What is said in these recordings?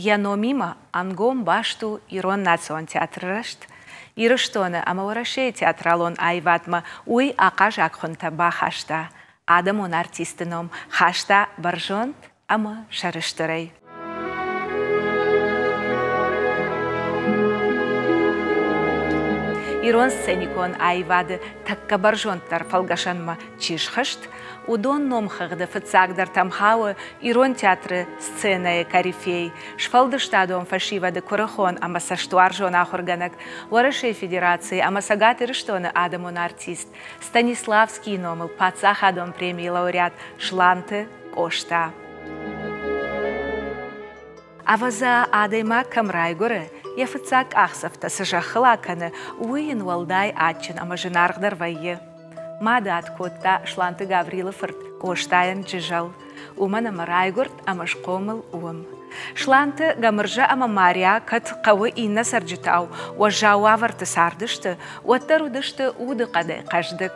Йӕ номимӕ ӕнгом баст у Ирон национ театры рӕзт. Ирыстоны ӕмӕ Уӕрӕсейы театралон аивадмӕ уый ахъазаг хуынтӕ бахаста. Адӕмон артисты ном хаста бӕрзонд ӕмӕ сӕрыстырӕй. Ирон сценикон аивады тӕккӕ бӕрзонддӕр фӕлгӕсӕнмӕ чи схызт, уыдон номхыгъды фыццагдӕртӕм хауы Ирон театры сценӕйы корифей, сфӕлдыстадон фӕсивӕды куырыхон ӕмӕ цӕстуарзон ахуыргӕнӕг, Уӕрӕсейы Федерацийы ӕмӕ Цӕгат Ирыстоны адӕмон артист, Станиславскийы номыл паддзахадон премийы лауреат Сланты Къоста. Ӕвӕдза, адӕймаг кӕм райгуыры, йӕ фыццаг къахдзӕфтӕ цы зӕххыл акӕны, уый йын уӕлдай адджын ӕмӕ зынаргъдӕр вӕййы. Мад ад кодта Сланты Гаврилы фырт Къостайӕн Джызӕл, уымӕн ӕмӕ райгуырд ӕмӕ схъомыл уым. Сланты Гамырза ӕмӕ Мария кӕд хъӕуы иннӕ цӕрджытау уӕззау уавӕрты цардысты, уӕддӕр уыдысты удыхъӕдӕй хъӕздыг.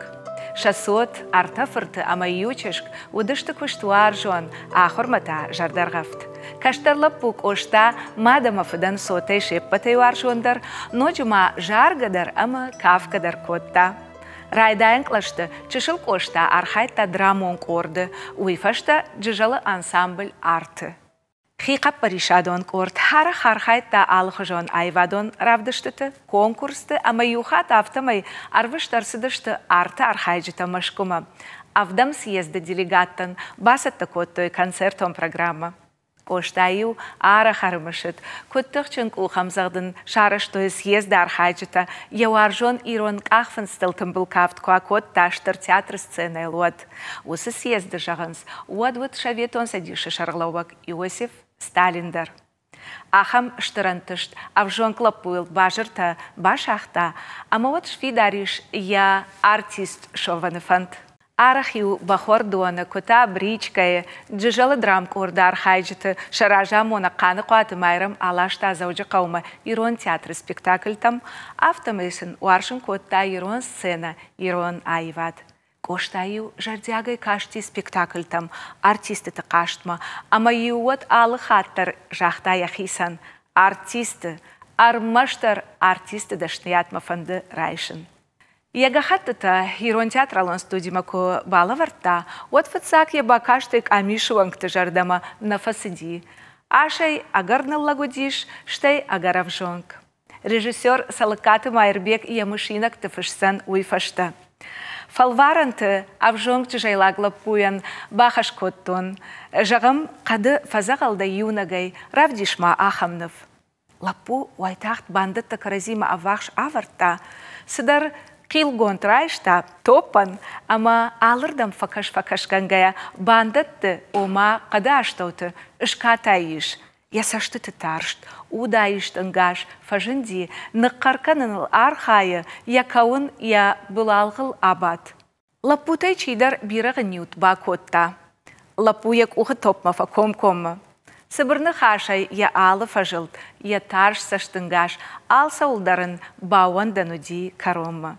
Сӕ цот, ӕртӕ фырты ӕмӕ иу чызг уыдысты куыстуарзон, ахуырмӕ та зӕрдӕргъӕвд. Кӕстӕр лӕппу Къоста мад ӕмӕ фыдӕн цотӕй се ппӕтӕй уарзондӕр, ноджы ма заргӕ дӕр ӕмӕ кафгӕ дӕр кодта. Райдайӕн кълӕсты чысыл Къоста архайдта драмон къорды, уый фӕстӕ Джызӕлы ансамбль «Арт-ы». Хихъӕппӕрисадон къорд арӕх архайдта алыхуызон аивадон равдыстыты, конкурсты ӕмӕ иу хатт афтӕмӕй ӕрвыст ӕрцыдысты арты архайджытӕ Мӕскуымӕ. Ӕвдӕм съезды делегаттӕн бацӕттӕ кодтой концертон программӕ. Къоста-иу арӕх ӕрымысыд, куыд тыхджын къухӕмдзӕгъд ын сарӕзтой съезды архайджытӕ, йӕ уарзон ирон къахфындзтыл тымбыл кафт куы акодта Стыр театры сценӕйыл, уӕд. Уыцы съезды, зӕгъынц, уӕд уыд Советон Цӕдисы сӕргълӕууӕг Иосиф Сталин дӕр. Ахӕм стыр ӕнтыст ӕвзонг лӕппуйыл базыртӕ басагъта, ӕмӕ уӕд сфидар ис йӕ артист суӕвыны фӕнд. Арӕх-иу бӕхуӕрдоны, куы та бричкӕйы, Джызӕлы драмкъорды архайджыты сӕ разамонӕг Хъаныхъуаты Майрӕм аласта Дзӕуджыхъӕумӕ ирон театры спектакльтӕм, афтӕмӕй сын уарзын кодта ирон сценӕ, ирон аивад. Къоста-иу зӕрдиагӕй касти спектакльтӕм, артистыты хъазтмӕ, ӕмӕ-иу уӕд алы хатт дӕр загъта йӕхицӕн: артисты, ӕрмӕстдӕр артисты дӕсныйадмӕ фӕнды райсын. Йӕ гӕххӕттытӕ ирон театралон студимӕ куы балӕвӕрдта, уӕд фыццаг йӕ бакастӕй къамисы уӕнгты зӕрдӕмӕ нӕ фӕцыди. Асӕй ӕгӕр ныллӕг уыдис, стӕй ӕгӕр ӕвзонг. Режиссер Цӕлыккаты Майырбег йӕ мысинӕгты фысдзӕн уый фӕстӕ. Фӕлварӕнты ӕвзонг чызӕйлаг лӕппуйӕн бахӕс кодтон, зӕгъӕм, хъӕды фӕдзӕгъӕл дӕ иунӕгӕй, равдис-ма ахӕм ныв. Лӕппу уайтагъд бандӕттӕ кӕрӕдзимӕ ӕввахс авӕрдта, цыдӕр хъилгонд райста топпӕн ӕмӕ алырдӕм фӕкӕс-фӕкӕсгӕнгӕйӕ бандӕтты, ома хъӕды астӕуты, скатай ис. Йӕ цӕстыты тарст, удаист ӕнгас фӕзынди, ныхъхъӕр кӕныныл архайы, йӕ кӕуын йӕ былалгъыл абадт. Лӕппутӕй чидӕр бирӕгъы ниуд бакодта. Лӕппу йӕ къухы топмӕ фӕкомкоммӕ. Цыбыр ныхасӕй йӕ алы фӕзылд, йӕ тарст цӕстынгас алцӕуыл дӕр ын баууӕндӕн уыди кӕронмӕ.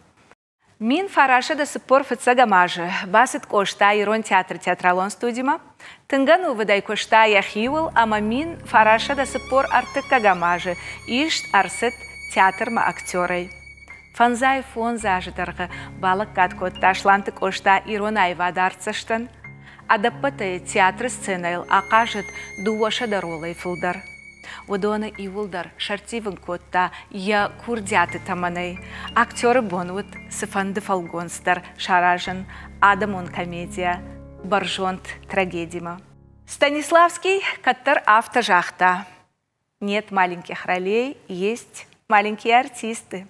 1945 фыццӕгӕм азы бацыд Къоста Ирон театры театралон студимӕ. Тынг ӕнувыдӕй куыста йӕхиуыл ӕмӕ 1943 азы ист ӕрцыд театрмӕ актерӕй. Фӕндзай фондз азы дӕргъы балӕггад кодта Сланты Къоста ирон аивады артдзӕстӕн. Ӕдӕппӕтӕй театры сценӕйыл ахъазыд 200 ролӕй фылдӕр. Уыдоны иууылдӕр сӕрттивын кодта йӕ курдиаты тӕмӕнӕй. Актеры бон уыд цыфӕнды фӕлгонц дӕр саразын адӕмон комедийӕ бӕрзонд трагедимӕ. Станиславский кӕддӕр афтӕ загъта: Нет маленьких ролей, есть маленькие артисты.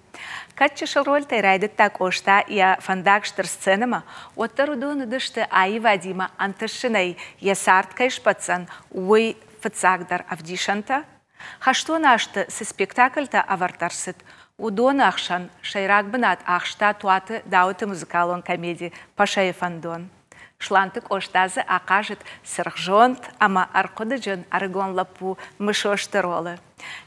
Кӕд чысыл рольтӕй райдыдта Къоста йӕ фӕндаг стыр сценӕмӕ, уӕддӕр уыдон уыдысты аивадимӕ ӕнтысынӕй йӕ цард кӕй сбӕтдзӕн, уый фыццагдӕр ӕвдисӕнтӕ. Хӕстон азты цы спектакльтӕ ӕвӕрд ӕрцыд, уыдоны ӕхсӕн сӕйраг бынат ахста Туаты Дауыты музыкалон комеди «Пашайы фӕндон». Сланты Къоста дзы ахъазыд цыргъзонд ӕмӕ ӕрхъуыдыджын ӕрыгон лӕппу Мысосты ролы.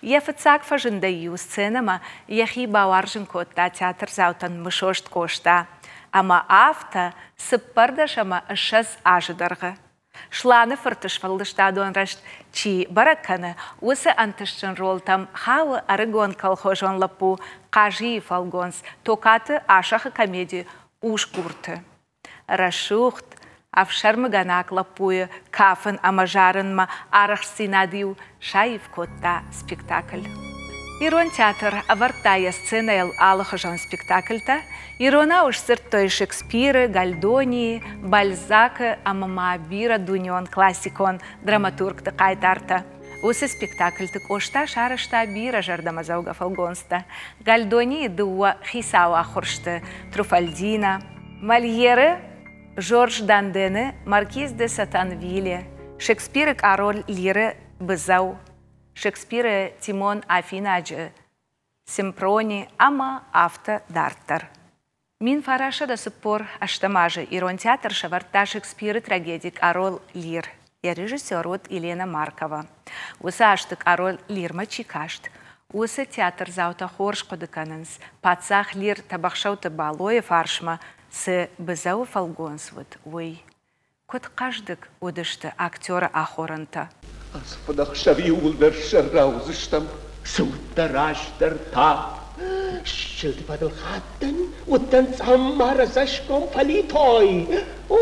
Йӕ фыццаг фӕзындӕй-иу сценӕмӕ йӕхи бауарзын кодта театрдзаутӕн Мысост Къоста. Ӕмӕ афтӕ 24 ӕмӕ 20 азы дӕргъы. Сланы фырты сфӕлдыстадон рӕзт чи бӕрӕг кӕны, уыцы ӕнтыстджын ролтӕм хауы ӕрыгон колхозон лӕппу Хъазийы фӕлгонц Токаты Асӕхы комеди «Усгурты». Рӕсугъд, ӕфсӕрмыгӕнаг лӕппуйы кафын ӕмӕ зарынмӕ арӕхстдзинад-иу саив кодта спектакль. Ирон театр ӕвӕрдта йӕ сценӕйыл алыхуызон спектакльтӕ. Иронау сдзырдтой Шекспиры, Гальдонийы, Бальзакы ӕмӕ ма бирӕ дунеон классикон драматургты хъайтартӕ. Уыцы спектакльты Къоста сарӕзта бирӕ зӕрдӕмӕдзӕугӕ фӕлгонцтӕ. Гальдонийы дыууӕ хицауы ӕххуырсты Труфальдина, Мольеры Жорж Дандены Маркиз де Сатанвиле, Шекспиры къароль Лиры Бызӕу, Шекспиры Тимон Афинаджы Семпрони ӕмӕ афтӕ дарддӕр. 1948 азы Ирон театр сӕвӕрдта Шекспиры трагеди «Къарол Лир». Йӕ режиссер уыд Елена Маркова. Уыцы азты «Къарол Лирмӕ» чи каст, уыцы театрдзаутӕ хорз хъуыды кӕнынц, паддзах Лир Тӕбӕхсӕуты Балойы фарсмӕ цы быдзӕуы фӕлгонц уыд, уый. Куыд хъӕздыг уыдысты актеры ахорӕнтӕ. Ацы фыдӕхсӕв иууылдӕр сӕрра уыдзыстӕм. Цы уыдтӕ раздӕр та? Счылты фӕдыл хаттӕн, уыдтӕн цъаммар ӕдзӕсгом фӕлитой. У!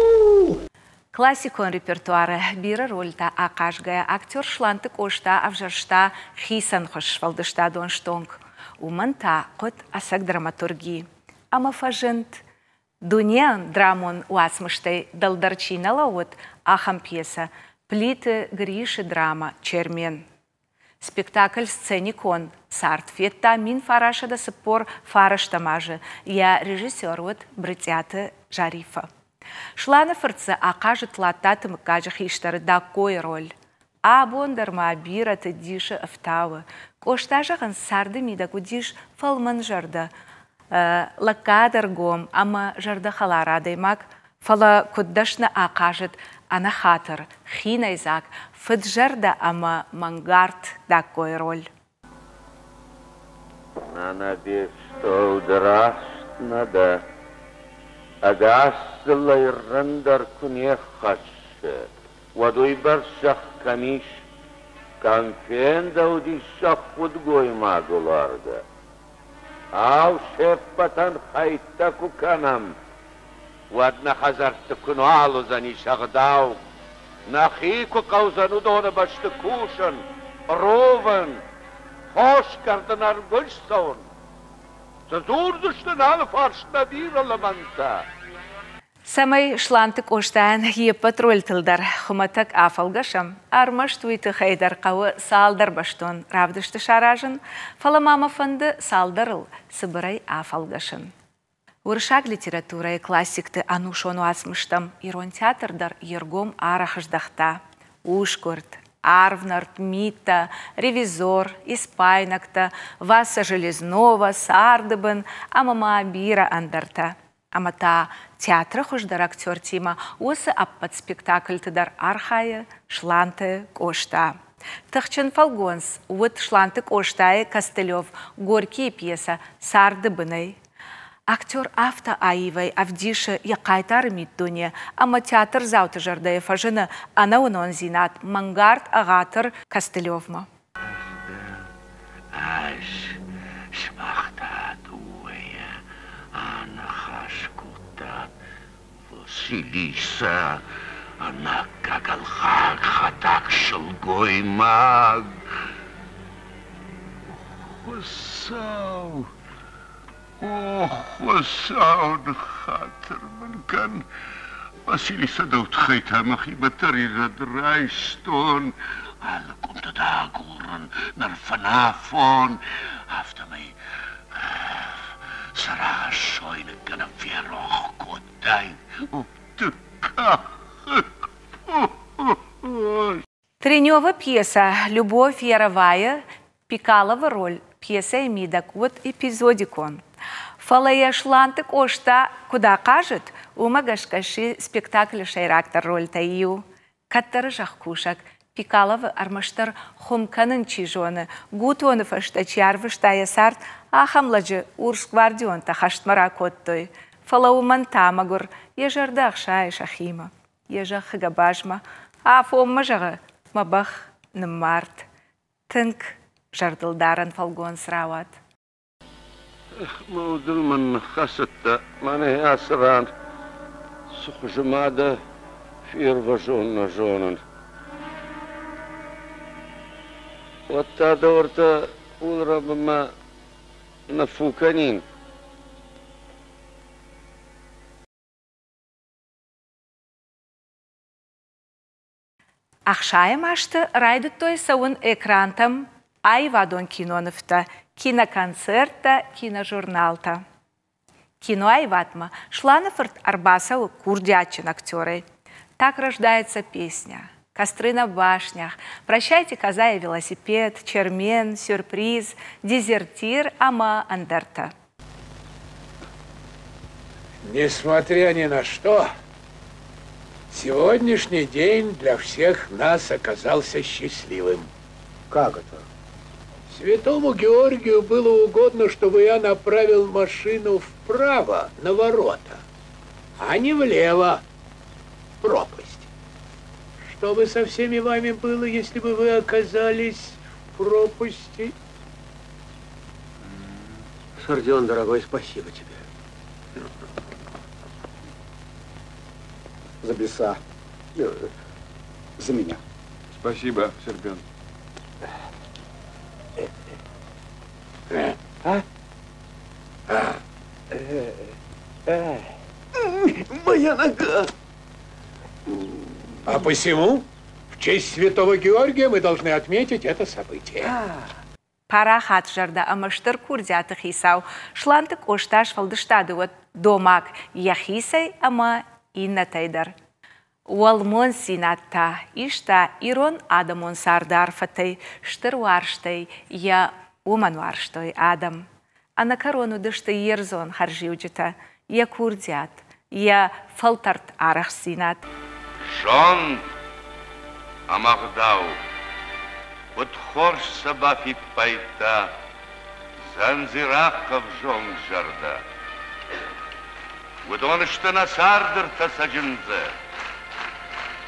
Классикон репертуары бирӕ рольтӕ ахъазгӕйӕ актер Сланты Къоста ӕвзӕрста хицӕнхуыз сфӕлдыстадон стонг. Уымӕн та хъуыд ӕцӕг драматурги. Ӕмӕ фӕзынд, дунеон драмон уацмыстӕй дӕлдӕр чи нӕ лӕууыд, ахӕм пьесӕ Плиты Грисы драмӕ «Чермен». Спектакль сценикон цард федта 1949 азы, йӕ режиссер уыд Брытъиаты Зариффӕ. Сланы фырт дзы ахъазыд Тлаттаты мыггаджы хистӕры Даккойы роль. Абон дӕр ма бирӕты дисы ӕфтауы. Къоста, зӕгъын, царды мидӕг уыдис фӕлмӕнзӕрдӕ, лӕггадӕргом ӕмӕ зӕрдӕхӕлар адӕймаг, фӕлӕ куыд дӕсны ахъазыд ӕнӕхатыр, хинӕйдзаг, фыд-зӕрдӕ ӕмӕ мӕнгард Даккойы роль. Нана Бестол, ды раст нӕ дӕ. Ӕгас дзыллӕйы рындӕр куы не ххӕссы, уӕд уыйбӕрц зӕхх кӕм ис? Кӕм фендӕуыдис зӕхх удгоймагыл уаргӕ? Ау, се ппӕтӕн хӕйттӕ куы кӕнӕм, уӕд нӕ хӕдзӕртты куы нал уыдзӕнис ӕгъдау, нӕхи куы хъӕудзӕн уыдоны бӕсты кусын, ровын, хос кӕрдын ӕргуыз цӕуын. Цы дзурдзысты нӕ алыфарс нӕ бирӕ лымӕнтӕ? Цӕмӕй Сланты Къостайӕн йе ппӕт рольтыл дӕр хуымӕтӕг афӕлгӕсӕм, ӕрмӕст уый тыххӕй дӕр хъӕуы цалдӕр бӕстон равдысты саразын, фӕлӕ ма мӕ фӕнды цалдӕрыл цыбырӕй афӕлгӕсын. Уырыссаг литературӕйы классикты ӕнусон уацмыстӕм ирон театр дӕр йе ргом арӕх здӕхта. Усгуырд, арвнӕрд, миттӕ, ревизор, испайнӕгтӕ, Васа Железнова, царды бын ӕмӕ ма бирӕ ӕндӕртӕ. Ӕмӕ та театры хуыздӕр актертимӕ уыцы ӕппӕт спектакльты дӕр архайы Сланты Къоста. Тыхджын фӕлгонц уыд Сланты Къостайы Костылев Горькийы пьесӕ «Царды бынӕй». Актер афтӕ аивӕй ӕвдисы йӕ хъайтары миддуне ӕмӕ театрдзауты зӕрдӕйы фӕзыны ӕнӕуынондзинад мӕнгард ӕгъатыр Костылевмӕ. Ӕз дӕн ӕз, сымах та дыууӕйӕ аныхас кодтат. Василисӕ, ӕнаккаг ӕлгъаг хӕтаг сылгоймаг! Хуыцау, о Хуыцау, ныххатыр мын кӕн! Василисӕ, дӕу тыххӕй та мӕхимӕ тӕригъӕд райстон. Алы къуымты дӕ агурын, ныр фынафон, афтӕмӕй цырагъы сой ныккӕнын ферох кодтай. Треневы пьесӕ «Любовь Яровая» Пикаловы роль пьесӕйы мидӕг уыд эпизодикон. Фӕлӕ йӕ Сланты Къоста куыд ахъазыд, уымӕ гӕсгӕ сси спектаклы сӕйрагдӕр рольтӕй иу. Кӕддӕры зӕхкусӕг Пикаловы ӕрмӕстдӕр хуым кӕнын чи зоны, гутоны фӕстӕ чи арвыста йӕ цард, ахӕм лӕджы урсгвардионтӕ хӕстмӕ ракодтой. Фӕлӕ уымӕн та, мӕгуыр, йӕ зӕрдӕ ӕхсайы сӕхимӕ. йӕ зӕххы гӕбазмӕ. Афонмӕ, зӕгъы, мӕ бӕх ныммард. Тынг зӕрдылдарӕн фӕлгонц рауад. Мӕ удыл мын ныххӕцыдтӕ, мӕнӕ ацы ран цы хуызы ма дӕ фервӕзон, нӕ зонын. Уӕд та дӕ уӕртӕ къулрӕбынмӕ ныффу кӕнин. Ӕхсайӕм азты райдыдтой цӕуын экрантӕм аивадон кинонывтӕ, киноконцерттӕ, киножурналтӕ. Киноаивадмӕ Сланы-фырт ӕрбацӕуы курдиатджын актерӕй. Так рождается песня. Костры на башнях, Прощайте, коза и велосипед, Чермен, Сюрприз, Дезертир ӕмӕ ӕндӕртӕ. Несмотря ни на что, сегодняшний день для всех нас оказался счастливым. Как это? Святому Георгию было угодно, чтобы я направил машину вправо на ворота, а не влево, в пропасть. Что бы со всеми вами было, если бы вы оказались в пропасти? Сардион, дорогой, спасибо тебе. За беса. За меня. Спасибо, Сербен. А? Моя нога! А посему в честь святого Георгия мы должны отметить это событие. Парахат зӕрдӕ ӕмӕ стыр курдиаты хицау Сланты Къоста сфӕлдыстады уӕд домаг йӕхицӕй ӕмӕ иннӕтӕй дӕр. Уӕлмондзинад та иста ирон адӕмон царды арфӕтӕй, стыр уарзтӕй йӕ уымӕн уарзтой адӕм. Ӕнӕкӕрон уыдысты йе рдзон хӕрзиуджытӕ, йӕ курдиат, йӕ фӕлтӕрд арӕхстдзинад. Зонд ӕмӕ гъдау, куыд хорз сӕ бафиппайдта Дзандзирахъ ӕвзонг зӕрдӕ. Уыдон сты нӕ царды ртӕ цӕджындзы.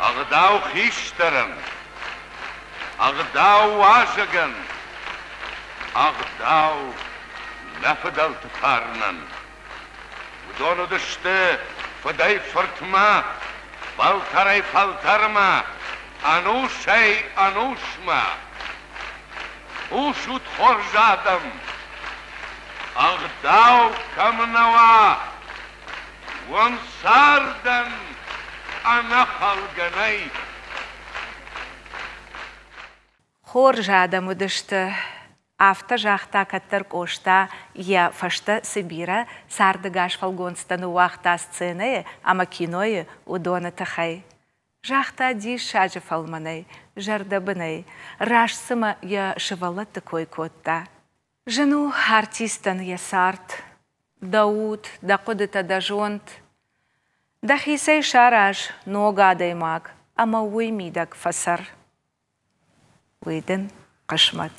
Ӕгъдау хистӕрӕн, ӕгъдау уазӕгӕн, ӕгъдау нӕ фыдӕлты фарнӕн. Уыдон уыдысты фыдӕй-фыртмӕ, фӕлтӕрӕй-фӕлтӕрмӕ, ӕнусӕй-ӕнусмӕ. Хъусут, хорз адӕм! Ӕгъдау кӕм нӕ уа, уым цардӕн ӕнӕхӕлгӕ нӕй. Хорз адӕм уыдысты, афтӕ загъта кӕддӕр Къоста, йӕ фӕстӕ цы бирӕ цардӕгас фӕлгонцтӕ ныууагъта сценӕйы ӕмӕ кинойы, уыдоны тыххӕй. Загъта диссаджы фӕлмӕнӕй, зӕрдӕбынӕй, раст цыма йӕ сывӕллӕтты кой кодта. Зын у артистӕн йӕ цард, дӕ уд, дӕ хъуыдытӕ, дӕ зонд. Дӕхицӕй сараз ног адӕймаг ӕмӕ уый мидӕг фӕцӕр. Уый дын хъысмӕт.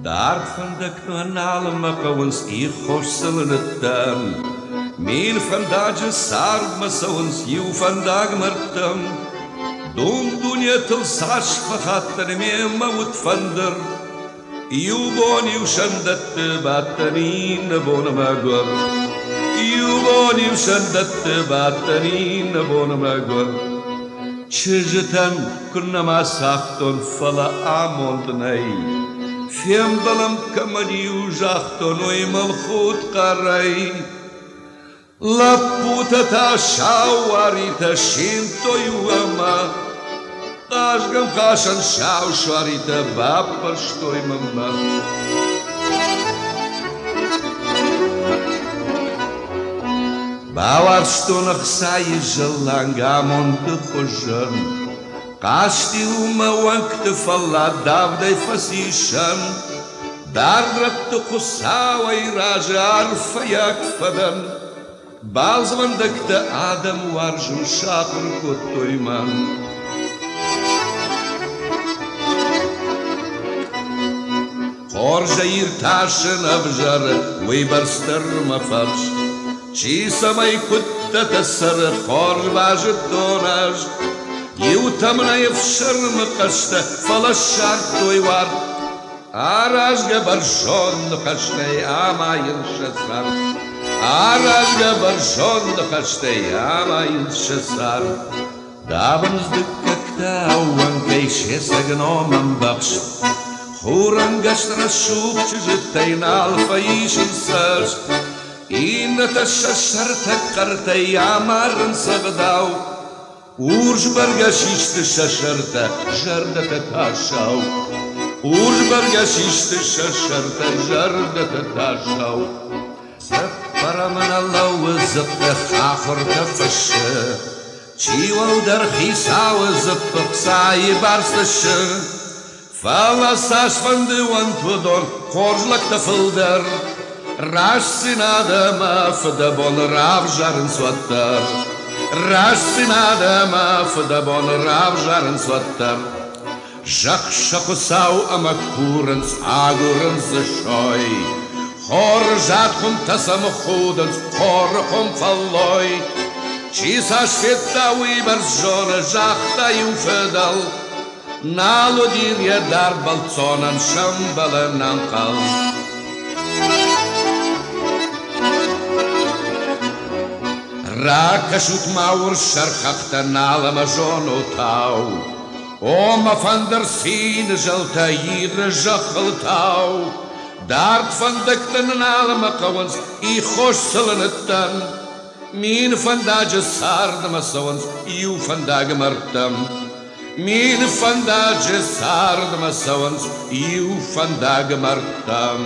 Дард фӕндӕгтӕ нал мӕ хъӕуынц иххос сылыныдтӕн. Мин фӕндаджы цардмӕ цӕуынц иу фӕндаг мӕрдтӕм. Дун-дунетыл цас фӕхаттӕн мемӕ уыд фӕндыр. Иу бон-иу сӕндӕтты бадтӕн, иннӕ бон мӕгуыр. Иу бон-иу сӕндӕтты бадтӕн, иннӕ бон мӕгуыр. Чызджытӕн куыннӕ ма цагътон, фӕлӕ амонд нӕй. Фембӕлӕм кӕмӕн-иу загътон, уый мыл худт хъӕрӕй. Лӕппутӕ та сау уаритӕ симдтой ӕмӕ хъазгӕмхасӕн сау суаритӕ баппӕрстой мӕнмӕ. Бауарзтон ӕхцайы зӕлланг амонды хуызӕн. Хъазт-иу мӕ уӕнгты фӕллад давдӕй фӕцисӕн. Дард рӕтты Хуыцауӕй разы арфӕйаг фӕдӕн. Балзвӕндӕгтӕ адӕм уарзын сахуыр кодтой мӕн. Хорзӕй иртасын ӕвзӕры, уыйбӕрц дӕр мӕ фӕрс. Чи цӕмӕй куыдтӕтӕ цӕры, хорз базыдтон ӕз. Иутӕм нӕй ӕфсӕрмы хъӕстӕ, фӕлӕ ссардтой уарт. Аразгӕ бӕрзонд ныхӕстӕй амайынц сӕ цард. Аразгӕ бӕрзонд ныхӕстӕй амайынц сӕ цард. Давынц дыккӕгтӕ ӕууӕнкӕй се цӕг ном ӕмбӕхст. Хурӕнгӕс рӕсугъд чызджытӕй нал фӕисынц цӕст. Иннӕтӕ сӕ сӕртӕ хъӕртӕй амарынц ӕгъдау. Урс бӕргӕ систы сӕ сӕртӕ, зӕрдӕтӕ тасау. Урс бӕргӕ систы сӕ сӕртӕ, зӕрдӕтӕ тасау. Цӕппӕрӕмӕ нӕ лӕууы дзыхъхъы хахуыртӕ фыссы. Чи уӕлдӕр хицауы дзыппы хцайы бӕрц тъыссы. Фӕлӕ цасфӕнды уӕнт уыдон хорз лӕгтӕ фылдӕр, Рӕстдзинад ӕмӕ фыдӕбон равзарынц уӕддӕр. Рӕстдзинад ӕмӕ фыдӕбон равзарынц уӕддӕр. Зӕхх сӕ Хуыцау ӕмӕ курынц, агурынц дзы сой. Хоры зад хуымтӕ сӕм худынц, хоры хуым фӕллой. Чи цас федта, уыйбӕрц зоны, загъта иу фыдӕл. Нал уыди йӕ дард бӕлццонӕн сӕмбӕлын ӕнхъӕл. Ракӕсут-ма урссӕр хӕхтӕ нал ӕмӕ зонут, ау, О, мӕ фӕндыр цины зӕлтӕ Иры зӕххыл тау! Дард фӕндӕгтӕ нал ӕмӕ хъӕуынц иххос цылыныттӕн. Мин фӕндаджы цардмӕ цӕуынц иу фӕндаг мӕрдтӕм. Мин фӕндаджы цардмӕ цӕуынц иу фӕндаг мӕрдтӕм.